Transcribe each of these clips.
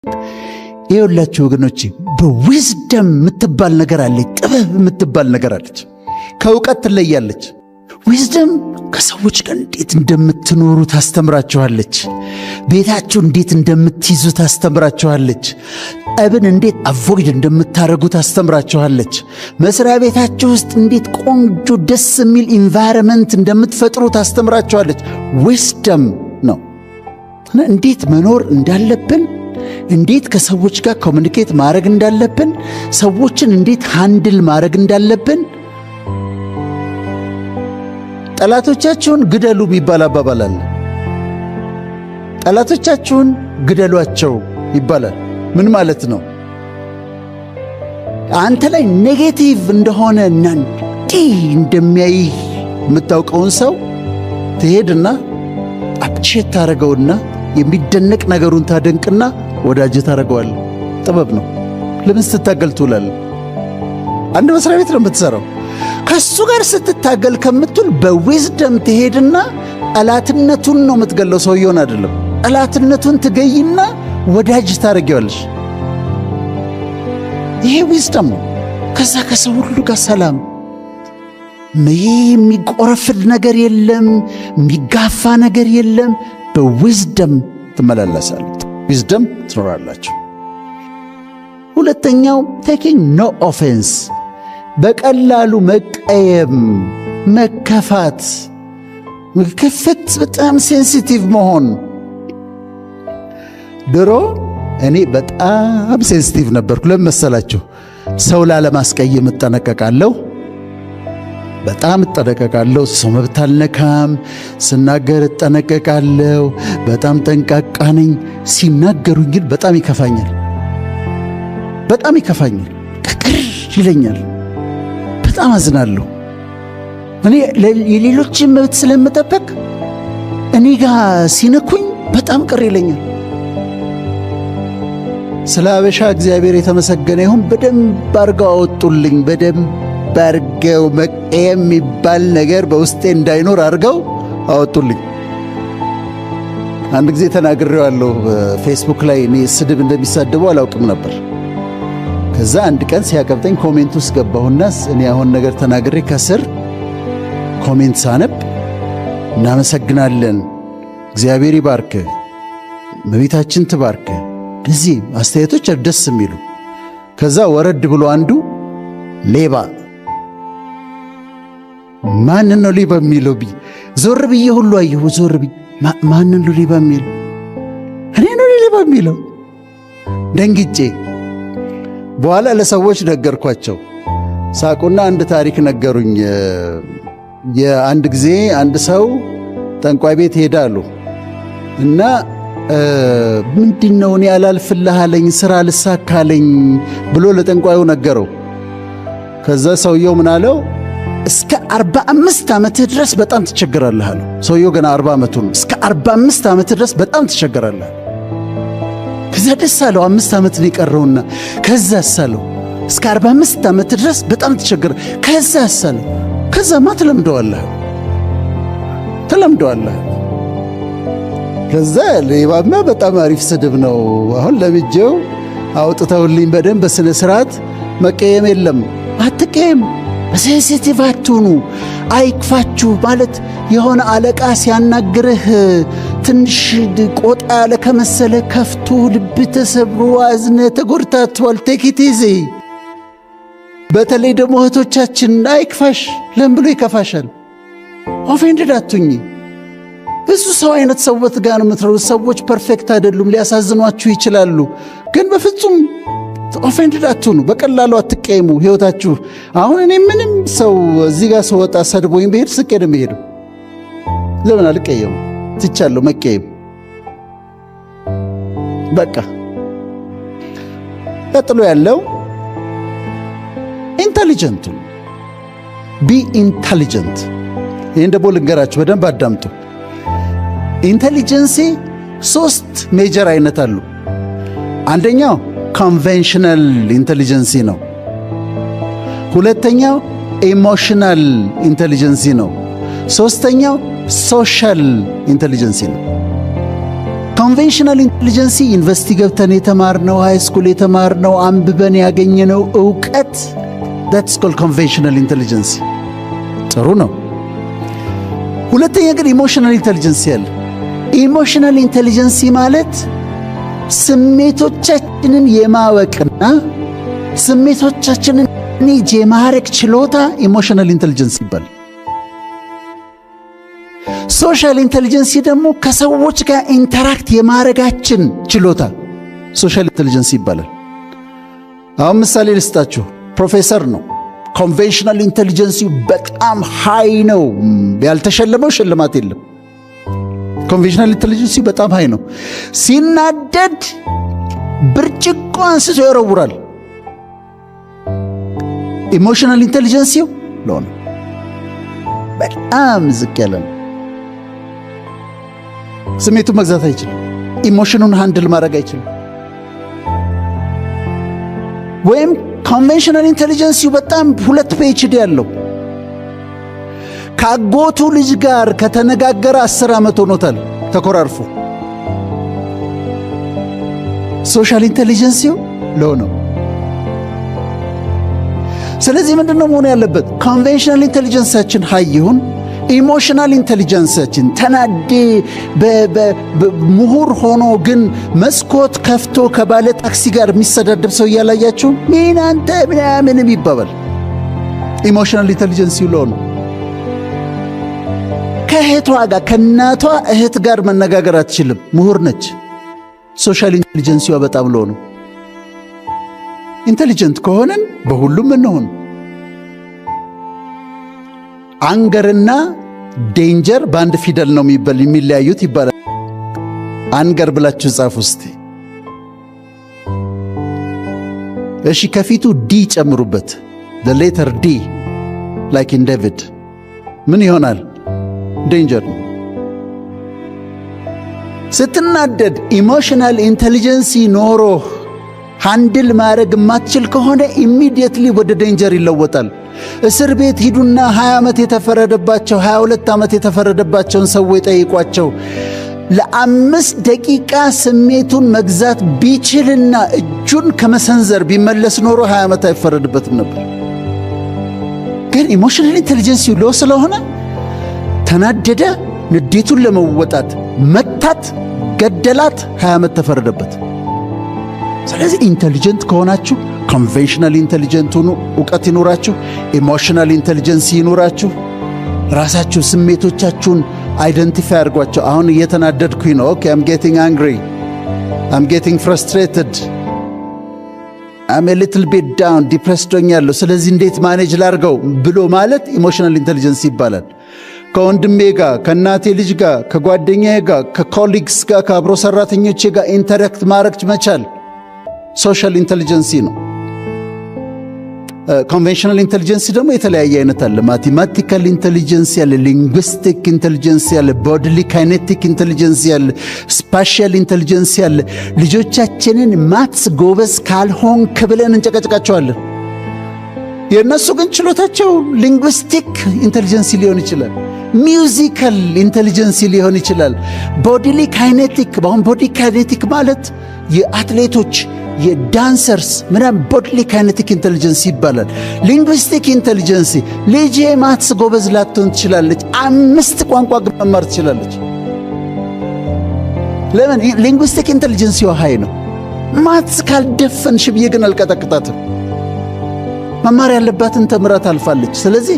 ይኸውላችሁ ወገኖቼ፣ በ wisdom የምትባል ነገር አለች፣ ጥበብ የምትባል ነገር አለች። ከእውቀት ትለያለች። Wisdom ከሰዎች ጋር እንዴት እንደምትኖሩ ታስተምራችኋለች። ቤታችሁ እንዴት እንደምትይዙ ታስተምራችኋለች። ጠብን እንዴት avoid እንደምታደርጉ ታስተምራችኋለች። መስሪያ ቤታችሁ ውስጥ እንዴት ቆንጆ ደስ የሚል environment እንደምትፈጥሩ ታስተምራችኋለች። Wisdom ነው እንዴት መኖር እንዳለብን፣ እንዴት ከሰዎች ጋር communicate ማድረግ እንዳለብን፣ ሰዎችን እንዴት handle ማድረግ እንዳለብን። ጠላቶቻችሁን ግደሉ የሚባል አባባል አለ። ጠላቶቻችሁን ግደሏቸው ይባላል። ምን ማለት ነው? አንተ ላይ negative እንደሆነ እና እንዲህ እንደሚያይህ የምታውቀውን ሰው ትሄድና appreciate ታደርገውና የሚደነቅ ነገሩን ታደንቅና ወዳጅ ታደርገዋለህ። ጥበብ ነው። ለምን ስትታገል ትውላለህ? አንድ መስሪያ ቤት ነው የምትሰራው። ከሱ ጋር ስትታገል ከምትውል በ wisdom ትሄድና ጠላትነቱን ነው የምትገለው፣ ሰውየውን አይደለም። ጠላትነቱን ትገይና ወዳጅ ታደርጊዋለሽ። ይሄ wisdom ነው። ከዛ ከሰው ሁሉ ጋር ሰላም፣ ይሄ የሚቆረፍድ ነገር የለም፣ የሚጋፋ ነገር የለም። በ wisdom ትመላለሳለህ። Wisdom ትኖራላችሁ። ሁለተኛው taking no offense፣ በቀላሉ መቀየም፣ መከፋት፣ ክፍት፣ በጣም sensitive መሆን። ድሮ እኔ በጣም sensitive ነበርኩ። ለምን መሰላችሁ? ሰው ላለማስቀየም እጠነቀቃለሁ። በጣም እጠነቀቃለሁ። ሰው መብት አልነካም። ስናገር እጠነቀቃለሁ። በጣም ጠንቃቃ ነኝ። ሲናገሩኝ ግን በጣም ይከፋኛል። በጣም ይከፋኛል። ቅር ይለኛል። በጣም አዝናለሁ። እኔ የሌሎችን መብት ስለምጠብቅ እኔ ጋር ሲነኩኝ በጣም ቅር ይለኛል። ስለ አበሻ እግዚአብሔር የተመሰገነ ይሁን። በደንብ አርገው አወጡልኝ። በደንብ አርገው መቀየም የሚባል ነገር በውስጤ እንዳይኖር አርገው አወጡልኝ። አንድ ጊዜ ተናግሬዋለሁ ፌስቡክ ላይ። እኔ ስድብ እንደሚሳደቡ አላውቅም ነበር። ከዛ አንድ ቀን ሲያቀብጠኝ comment ውስጥ ገባሁና እኔ አሁን ነገር ተናግሬ ከስር comment ሳነብ እናመሰግናለን፣ እግዚአብሔር ይባርክ፣ እመቤታችን ትባርክ፣ እዚህ አስተያየቶች ደስ የሚሉ። ከዛ ወረድ ብሎ አንዱ ሌባ። ማንን ነው ሌባ የሚለው ብዬ ዞር ብዬ ሁሉ አየሁ። ዞር ብዬ ማንን ነው ሌባ የሚለው? እኔ ነው ሌባ የሚለው? ደንግጬ በኋላ ለሰዎች ነገርኳቸው። ሳቁና አንድ ታሪክ ነገሩኝ። የአንድ ጊዜ አንድ ሰው ጠንቋይ ቤት ሄዳሉ እና ምንድን ነው እኔ አላልፍልህ አለኝ፣ ስራ አልሳካለኝ ብሎ ለጠንቋዩ ነገረው። ከዛ ሰውየው ምን አለው? እስከ 45 ዓመትህ ድረስ በጣም ትቸገራለህ አለው። ሰውየው ገና 40 ዓመቱ ነው። እስከ 45 ዓመትህ ድረስ በጣም ትቸገራለህ። ከዛ ደስ አለው፣ 5 ዓመት ነው የቀረውና። ከዛስ አለው፣ እስከ 45 ዓመት ድረስ በጣም ትቸገር። ከዛስ አለው፣ ከዛማ ትለምደዋለህ፣ ትለምደዋለህ። ከዛ ሌባማ በጣም አሪፍ ስድብ ነው። አሁን ለምጄው አውጥተውልኝ በደንብ በስነ ስርዓት መቀየም የለም። አትቀየም። Sensitive አትሁኑ። አይክፋችሁ። ማለት የሆነ አለቃ ሲያናግርህ ትንሽ ቆጣ ያለ ከመሰለ ከፍቶ ልብ ተሰብሮ አዝነ ተጎድታችኋል። Take it easy። በተለይ ደግሞ እህቶቻችን አይክፋሽ። ለምን ብሎ ይከፋሻል? Offended አትሁኚ። ብዙ ሰው አይነት ሰዎች ጋር ነው የምትኖሩት። ሰዎች perfect አይደሉም፣ ሊያሳዝኗችሁ ይችላሉ። ግን በፍጹም offended አትሁኑ። በቀላሉ አትቀየሙ። ህይወታችሁ አሁን እኔ ምንም ሰው እዚህ ጋር ስወጣ ሰድቦኝ ብሄድ ስቄ ነው የምሄደው። ለምን አልቀየሙ? ትቻለሁ መቀየም። በቃ ቀጥሎ ያለው intelligent ኡ be intelligent። ይህን ደግሞ ልንገራችሁ፣ በደንብ አዳምጡ። Intelligence ሶስት major አይነት አሉ። አንደኛው conventional intelligence ነው። ሁለተኛው emotional intelligence ነው። ሶስተኛው social intelligence ነው። Conventional intelligence ማለት Conventional intelligence ዩኒቨርሲቲ ገብተን የተማርነው፣ high school የተማርነው፣ አንብበን ያገኘነው እውቀት፣ that's called conventional intelligence፣ ጥሩ ነው። ሁለተኛ ግን emotional intelligence አለ። Emotional intelligence ማለት ስሜቶቻችንን የማወቅና ስሜቶቻችንን manage የማድረግ ችሎታ emotional intelligence ይባላል። Social intelligence ደግሞ ከሰዎች ጋር interact የማድረጋችን ችሎታ social intelligence ይባላል። አሁን ምሳሌ ልስጣችሁ። ፕሮፌሰር ነው። Conventional intelligence ው በጣም high ነው። ያልተሸለመው ሽልማት የለም። Conventional intelligence ው በጣም high ነው። ሲናደድ ብርጭቆ አንስቶ ይወረውራል። Emotional intelligence ው low ነው፣ በጣም ዝቅ ያለ ነው። ስሜቱን መግዛት አይችልም። Emotion ኑን handle ማድረግ አይችልም። ወይም conventional intelligence ው በጣም 2 PhD ያለው፣ ከአጎቱ ልጅ ጋር ከተነጋገረ 10 ዓመት ሆኖታል ተኮራርፎ። Social intelligence ው low ነው። ስለዚህ ምንድን ነው መሆን ያለበት? Conventional intelligence ኣችን high ይሁን፣ emotional intelligence ኣችን፣ ተናዶ ምሁር ሆኖ ግን መስኮት ከፍቶ ከባለ ታክሲ ጋር የሚሰዳደብ ሰው እያላያችሁ ምን አንተ ምናምን ይባባል። Emotional intelligence low ነው። ከእህቷ ጋር፣ ከእናቷ እህት ጋር መነጋገር አትችልም። ምሁር ነች። Social intelligence ዋ በጣም low ነው። Intelligent ከሆንን በሁሉም እንሆን። Anger ና danger በአንድ ፊደል ነው የሚለያዩት ይባላል። Anger ብላችሁ ጻፉ እስቲ። እሺ፣ ከፊቱ D ጨምሩበት። Letter D, like in David፣ ምን ይሆናል? Danger ነው። ስትናደድ emotional intelligence ኖሮህ handle ማድረግ የማትችል ከሆነ immediately ወደ danger ይለወጣል። እስር ቤት ሂዱና 20 ዓመት የተፈረደባቸው፣ 22 ዓመት የተፈረደባቸውን ሰዎች ጠይቋቸው። ለ5 ደቂቃ ስሜቱን መግዛት ቢችልና እጁን ከመሰንዘር ቢመለስ ኖሮ 20 ዓመት አይፈረድበትም ነበር። ግን emotional intelligence low ስለሆነ ተናደደ። ንዴቱን ለመወጣት መታት፣ ገደላት፣ 20 ዓመት ተፈረደበት። ስለዚህ intelligent ከሆናችሁ conventional intelligent ሁኑ፣ እውቀት ይኑራችሁ፣ emotional intelligence ይኑራችሁ። ራሳችሁ ስሜቶቻችሁን identify አድርጓቸው። አሁን እየተናደድኩኝ ነው። Okay, I'm getting angry, I'm getting frustrated, I'm a little bit down, depressed ሆኛለሁ። ስለዚህ እንዴት manage ላርገው ብሎ ማለት emotional intelligence ይባላል። ከወንድሜ ጋር፣ ከእናቴ ልጅ ጋር፣ ከጓደኛዬ ጋር፣ ከ colleagues ጋር፣ ከአብሮ ሰራተኞቼ ጋር interact ማድረግ መቻል social intelligence ነው። Conventional intelligence ደግሞ የተለያየ አይነት አለ። Mathematical intelligence አለ፣ linguistic intelligence አለ፣ bodily kinetic intelligence አለ፣ spatial intelligence አለ። ልጆቻችንን maths ጎበዝ ካልሆንክ ብለን እንጨቀጭቃቸዋለን። የእነሱ ግን ችሎታቸው linguistic intelligence ሊሆን ይችላል፣ musical intelligence ሊሆን ይችላል፣ bodily kinetic። አሁን body kinetic ማለት የአትሌቶች፣ የ dancers ምናምን bodily kinetic intelligence ይባላል። Linguistic intelligence፣ ልጄ maths ጎበዝ ላትሆን ትችላለች፣ አምስት ቋንቋ ግን መማር ትችላለች። ለምን? Linguistic intelligence high ነው። Maths ካልደፈንሽ ብዬ ግን አልቀጠቅጣትም። መማር ያለባትን ተምራ ታልፋለች። ስለዚህ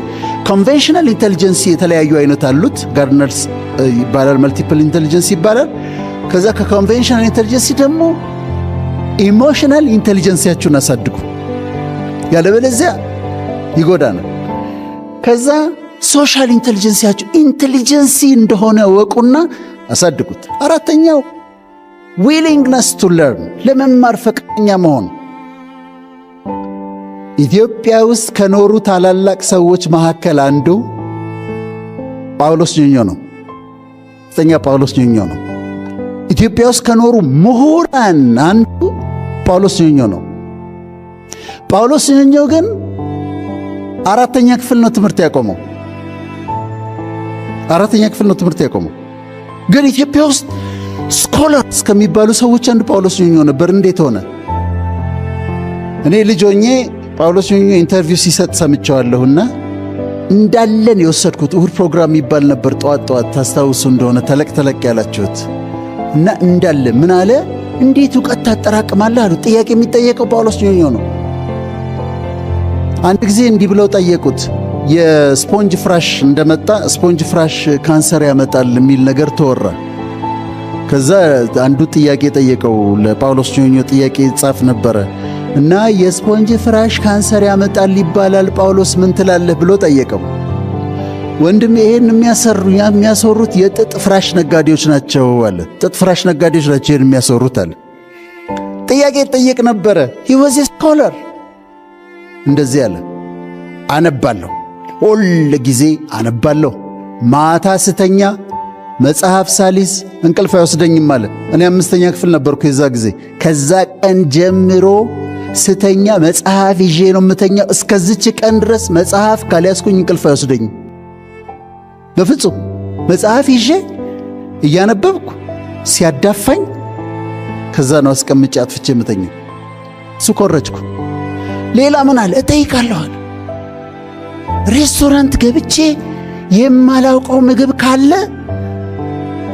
conventional intelligence የተለያዩ አይነት አሉት። Gardner's ይባላል፣ multiple intelligence ይባላል። ከዛ ከ conventional intelligence ደግሞ emotional intelligence ያችሁን አሳድጉ፣ ያለበለዚያ ይጎዳናል። ከዛ social intelligence ያችሁ intelligence እንደሆነ እወቁና አሳድጉት። አራተኛው willingness to learn፣ ለመማር ፈቃደኛ መሆን። ኢትዮጵያ ውስጥ ከኖሩ ታላላቅ ሰዎች መካከል አንዱ ጳውሎስ ኞኞ ነው። ጋዜጠኛ ጳውሎስ ኞኞ ነው። ኢትዮጵያ ውስጥ ከኖሩ ምሁራን አንዱ ጳውሎስ ኞኞ ነው። ጳውሎስ ኞኞ ግን አራተኛ ክፍል ነው ትምህርት ያቆመው። አራተኛ ክፍል ነው ትምህርት ያቆመው። ግን ኢትዮጵያ ውስጥ scholar Scholar እስከሚባሉ ሰዎች አንዱ ጳውሎስ ኞኞ ነበር። እንዴት ሆነ? እኔ ልጅ ሆኜ ጳውሎስ ኞኞ interview ሲሰጥ ሰምቼዋለሁና እንዳለን የወሰድኩት እሁድ ፕሮግራም የሚባል ነበር። ጠዋት ጠዋት ታስታውሱ እንደሆነ ተለቅ ተለቅ ያላችሁት እና እንዳለ ምን አለ? እንዴት እውቀት ታጠራቅማለህ አሉ። ጥያቄ የሚጠየቀው ጳውሎስ ኞኞ ነው። አንድ ጊዜ እንዲህ ብለው ጠየቁት። የስፖንጅ ፍራሽ እንደመጣ ስፖንጅ ፍራሽ ካንሰር ያመጣል የሚል ነገር ተወራ። ከዛ አንዱ ጥያቄ ጠየቀው፣ ለጳውሎስ ኞኞ ጥያቄ ጻፍ ነበረ እና የስፖንጅ ፍራሽ ካንሰር ያመጣል ይባላል፣ ጳውሎስ ምን ትላለህ ብሎ ጠየቀው። ወንድም፣ ይሄን የሚያሰሩት የጥጥ ፍራሽ ነጋዴዎች ናቸው አለ። ጥጥ ፍራሽ ነጋዴዎች ናቸው ይሄን የሚያሰሩት አለ። ጥያቄ ጠየቅ ነበረ። He was a scholar። እንደዚህ አለ፣ አነባለሁ፣ ሁል ጊዜ አነባለሁ። ማታ ስተኛ መጽሐፍ ሳልይዝ እንቅልፍ አይወስደኝም አለ። እኔ አምስተኛ ክፍል ነበርኩ የዛ ጊዜ። ከዛ ቀን ጀምሮ ስተኛ መጽሐፍ ይዤ ነው የምተኛው። እስከዚች ቀን ድረስ መጽሐፍ ካልያዝኩኝ እንቅልፍ አይወስደኝም በፍጹም። መጽሐፍ ይዤ እያነበብኩ ሲያዳፋኝ ከዛ ነው አስቀምጬ አጥፍቼ የምተኛው። እሱ ኮረጅኩ። ሌላ ምን አለ? እጠይቃለሁ አለ። ሬስቶራንት ገብቼ የማላውቀው ምግብ ካለ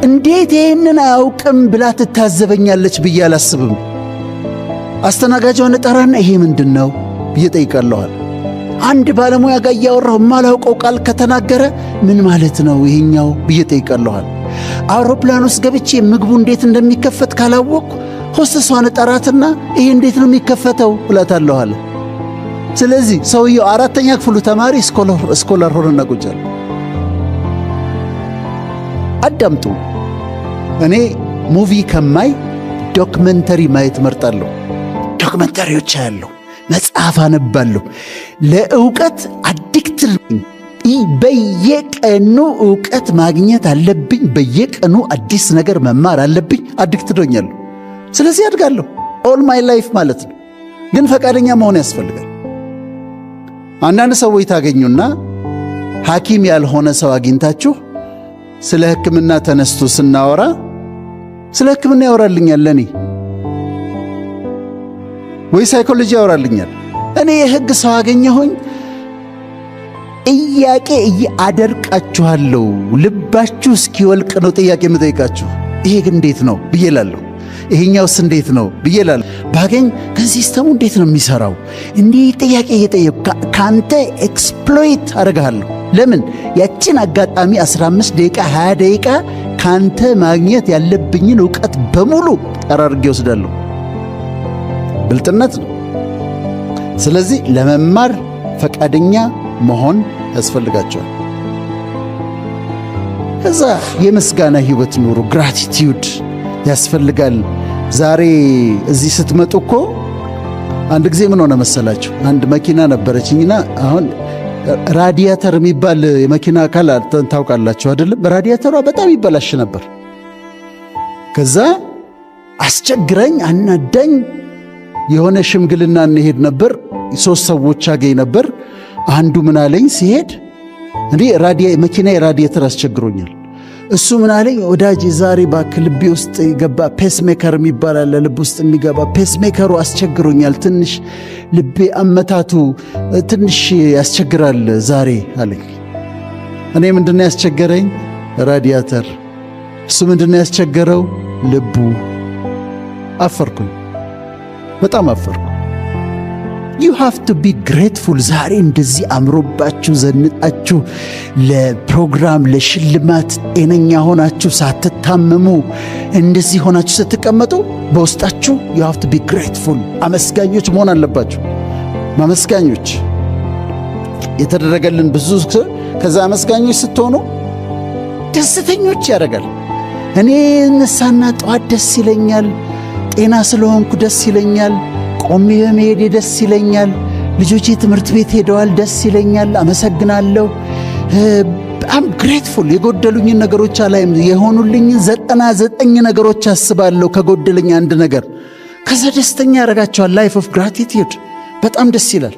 እንዴት ይህንን አያውቅም ብላ ትታዘበኛለች ብዬ አላስብም። አስተናጋጇን እጠራና ይሄ ምንድን ነው ብዬ እጠይቃለሁ አለ። አንድ ባለሙያ ጋር እያወራሁ የማላውቀው ቃል ከተናገረ ምን ማለት ነው ይሄኛው ብዬ እጠይቃለሁ አለ። አውሮፕላን ውስጥ ገብቼ ምግቡ እንዴት እንደሚከፈት ካላወቅኩ ሆስተሷን እጠራትና ይሄ እንዴት ነው የሚከፈተው እላታለሁ አለ። ስለዚህ ሰውየው አራተኛ ክፍሉ ተማሪ scholar ሆነና ቁጭ አለ። አዳምጡ። እኔ movie ከማይ documentary ማየት እመርጣለሁ። Documentary ዎች አያለሁ፣ መጽሐፍ አነባለሁ። ለእውቀት addicted ነኝ። በየቀኑ እውቀት ማግኘት አለብኝ። በየቀኑ አዲስ ነገር መማር አለብኝ። Addicted ሆኛለሁ። ስለዚህ አድጋለሁ። All my life ማለት ነው። ግን ፈቃደኛ መሆን ያስፈልጋል። አንዳንድ ሰዎች ታገኙና ሐኪም ያልሆነ ሰው አግኝታችሁ ስለ ሕክምና ተነስቶ ስናወራ ስለ ሕክምና ያወራልኛል ለእኔ፣ ወይ psychology ያወራልኛል። እኔ የሕግ ሰው አገኘሁኝ፣ ጥያቄ አደርቃችኋለሁ። ልባችሁ እስኪወልቅ ነው ጥያቄ የምጠይቃችሁ። ይሄ ግን እንዴት ነው ብዬ እላለሁ። ይሄኛውስ እንዴት ነው ብዬ እላለሁ። ባገኝ ግን system ኡ እንዴት ነው የሚሰራው? እንዲህ ጥያቄ እየጠየቁ ከአንተ exploit አደርግሃለሁ። ለምን ያችን አጋጣሚ 15 ደቂቃ፣ 20 ደቂቃ ካንተ ማግኘት ያለብኝን እውቀት በሙሉ ጠራርጌ ወስዳለሁ። ብልጥነት ነው። ስለዚህ ለመማር ፈቃደኛ መሆን ያስፈልጋችኋል። ከዛ የምስጋና ህይወት ኑሩ። Gratitude ያስፈልጋል። ዛሬ እዚህ ስትመጡ እኮ አንድ ጊዜ ምን ሆነ መሰላችሁ? አንድ መኪና ነበረችኝና አሁን ራዲያተር የሚባል የመኪና አካል ታውቃላችሁ አይደለም? ራዲያተሯ በጣም ይበላሽ ነበር። ከዛ አስቸግራኝ አናዳኝ የሆነ ሽምግልና እንሄድ ነበር። ሶስት ሰዎች አገኝ ነበር። አንዱ ምን አለኝ ሲሄድ፣ እንዴ መኪና የራዲየተር አስቸግሮኛል። እሱ ምን አለኝ፣ ወዳጅ ዛሬ እባክህ ልቤ ውስጥ የገባ pacemaker የሚባል አለ፣ ልብ ውስጥ የሚገባ pacemaker ኡ አስቸግሮኛል። ትንሽ ልቤ አመታቱ ትንሽ ያስቸግራል ዛሬ አለኝ። እኔ ምንድነው ያስቸገረኝ? ራዲያተር። እሱ ምንድነው ያስቸገረው? ልቡ። አፈርኩኝ፣ በጣም አፈርኩ። You have to be grateful። ዛሬ እንደዚህ አምሮባችሁ ዘንጣችሁ ለፕሮግራም ለሽልማት ጤነኛ ሆናችሁ ሳትታመሙ እንደዚህ ሆናችሁ ስትቀመጡ በውስጣችሁ you have to be grateful። አመስጋኞች መሆን አለባችሁ። አመስጋኞች የተደረገልን ብዙ፣ ከዛ አመስጋኞች ስትሆኑ ደስተኞች ያደርጋል። እኔ እነሳና ጠዋት ደስ ይለኛል። ጤና ስለሆንኩ ደስ ይለኛል። ቆሜ በመሄዴ ደስ ይለኛል። ልጆቼ ትምህርት ቤት ሄደዋል፣ ደስ ይለኛል። አመሰግናለሁ። I'm grateful። የጎደሉኝን ነገሮች አላይም። የሆኑልኝን 99 ነገሮች አስባለሁ ከጎደለኝ አንድ ነገር። ከዛ ደስተኛ ያደርጋችኋል። Life of gratitude በጣም ደስ ይላል።